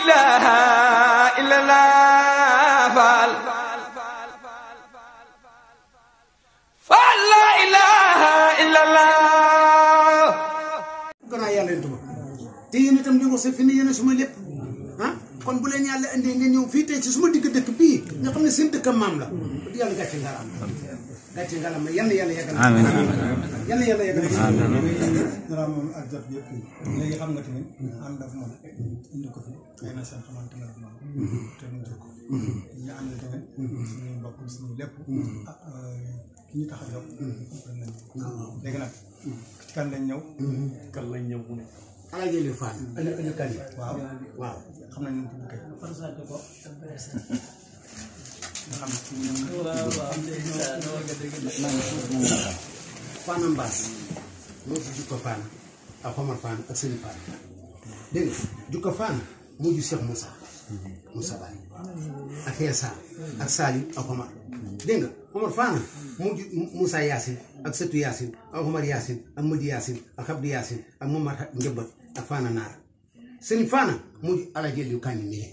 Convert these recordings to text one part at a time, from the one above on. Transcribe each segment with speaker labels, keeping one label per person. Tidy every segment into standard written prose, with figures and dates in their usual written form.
Speaker 1: ilaha illallah faal faal la ilaha illallah
Speaker 2: gannaaw yàlla yéen tuba te yéen itam di wax sa fi ne yéen suma lépp ah kon bu leen yàlla indee ngeen ñëw fii tey ci suma digg dëkk bii nga xam ne seen dëkk maam la yàlla gàcce ngalam gàcce ngalam yal na yàlla yeggal amiin yal na yàlla yeggal
Speaker 3: dara moom ak jot bi yëpp léegi xam nga tamit ànd ak moom indi ko fi xëy na seen xamante ne moom te mu jëkk ñu ànd tamit suñu mbokk suñu lépp ki ñu tax a jóg léegi nag kan lañ ñëw mu ne
Speaker 2: Alaaji Aliou Fall ëllëg kan yi waaw
Speaker 3: xam nañ ñu kay
Speaker 2: Fana Mbaas moo ci jukko Fana ak Omar Fana ak Sëñ Fana dégg nga jukko Fana moo ju Cheikh Moussa Baye ak Yeesa ak Salim ak Omar dégg nga Omar Fana moo ju Moussa Yacine ak Sëtu Yacine ak Omar Yacine ak Madi Yacine ak Abdou Yacine ak Momar Njëbbat ak Fana Naar Sëñ Fana moo ju Alaaji Aliou Kani nii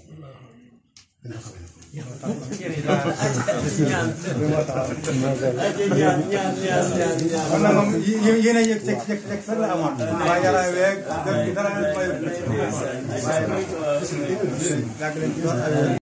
Speaker 3: yéen a yëg teg sax la amoon waaye yàlla weeg dara